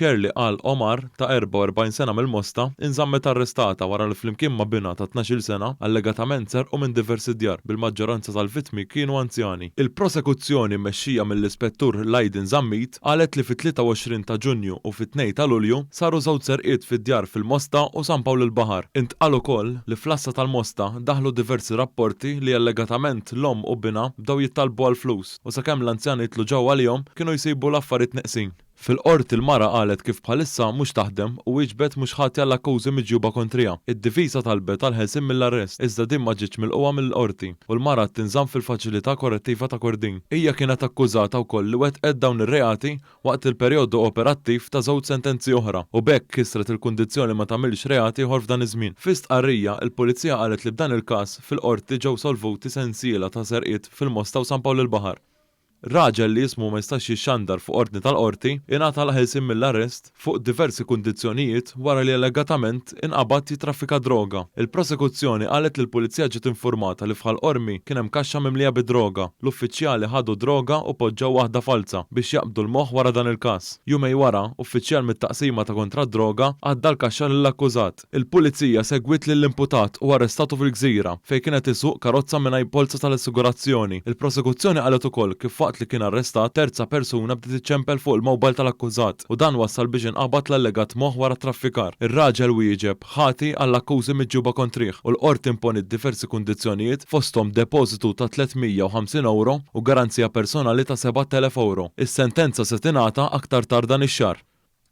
Shirley Al Omar ta' 44 sena mill-Mosta inżammet arrestata wara li flimkien ma' binha ta' 12-il sena allegatament serqu minn diversi djar bil-maġġoranza tal-vittmi kienu anzjani. Il-prosekuzzjoni mmexxija mill-Ispettur Lydon Zammit qalet li fit-23 ta' Ġunju u fit-2 ta' Lulju saru żewġ serqiet fi djar fil-Mosta u San Pawl il-Baħar. Intqal ukoll li fl-għassa tal-Mosta daħlu diversi rapporti li allegatament l-omm u binha bdew jittalbu għall-flus u sakemm l-anzjani jidħlu ġewwa għalihom kienu jsibu l-affarijiet neqsin. Fil-Qorti l-mara qalet kif bħalissa mhux taħdem u wieġbet mhux ħatja għall-akkużi miġjuba kontriha. Id-difiża talbet għall-ħelsien mill-arrest, iżda din ma ġietx milqugħa mill-Qorti u l-mara qed tinżamm fil-Faċilità Korrettiva ta' Kordin. Hija kienet akkużata wkoll li wettqet dawn ir-reati waqt il-perjodu operattiv ta' żewġ sentenzi oħra u b'hekk kisret il-kundizzjoni li ma tagħmilx reat ieħor f'dan iż-żmien. Fi stqarrija, il-Pulizija qalet li b'dan il-każ fil-Qorti ġew solvuti sensiela ta' serqiet fil-Mosta u San Pawl il-Baħar. Raġel li ismu ma jistax jixxandar fuq ordni tal-Qorti ingħata l-ħelsien mill-arrest fuq diversi kundizzjonijiet wara li allegatament inqabad jittraffika droga. Il-Prosekuzzjoni qalet li l-Pulizija ġiet infurmata li f'Ħal Qormi kien hemm kaxxa mimlija bid-droga. L-uffiċjali ħadu d-droga u poġġew waħda falza biex jaqbdu l-moħħ wara dan il-każ. Jumejn wara, uffiċjal mit-Taqsima ta' Kontra d-Droga għadda l-kaxxa lill-akkużat. Il-Pulizija segwiet lill-imputat u arrestatu fil-Gżira, fejn kien qed isuq karozza mingħajr polza tal-assigurazzjoni. Il-Prosekuzzjoni qalet ukoll kif waqt li kien arrestat, terza persuna bdiet iċċempel fuq il-mobile tal-akkużat u dan wassal biex inqabad l-allegat moħħ wara t-traffikar. Ir-raġel wieġeb ħati għall-akkużi miġjuba kontrih u l-Qorti imponiet diversi kundizzjonijiet fosthom depożitu ta' 350 ewro u garanzija personali ta' 7,000 ewro. Is-sentenza se tingħata aktar tard dan ix-xahar.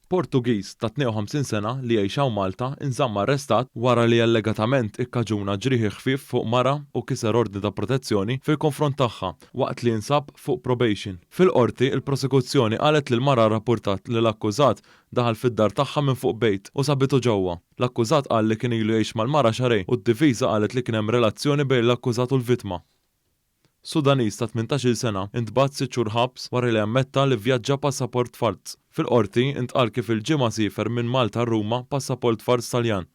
Portugiż ta' 52 sena li jgħix hawn Malta nżamm arrestat wara li allegatament ikkaġuna ġrieħi ħfief fuq mara u kiser ordni ta' protezzjoni fil-konfront tagħha waqt li jinsab fuq probation. Fil-Qorti, il-Prosekuzzjoni qalet li l-mara rrappurtat li l-akkużat daħal fid-dar tagħha minn fuq bejt u sabitu ġewwa. L-akkużat qal li kien ilu jgħix mal-mara xahrejn u d-difiża qalet li kien hemm relazzjoni bejn l-akkużat u l-vittma. Sudaniż ta' 18-il sena ntbagħat sitt xhur ħabs wara li ammetta li vvjaġġa passaport falz. Fil-Qorti, intqal kif il-Ġimgħa siefer minn Malta Ruma b'passaport falz Taljan.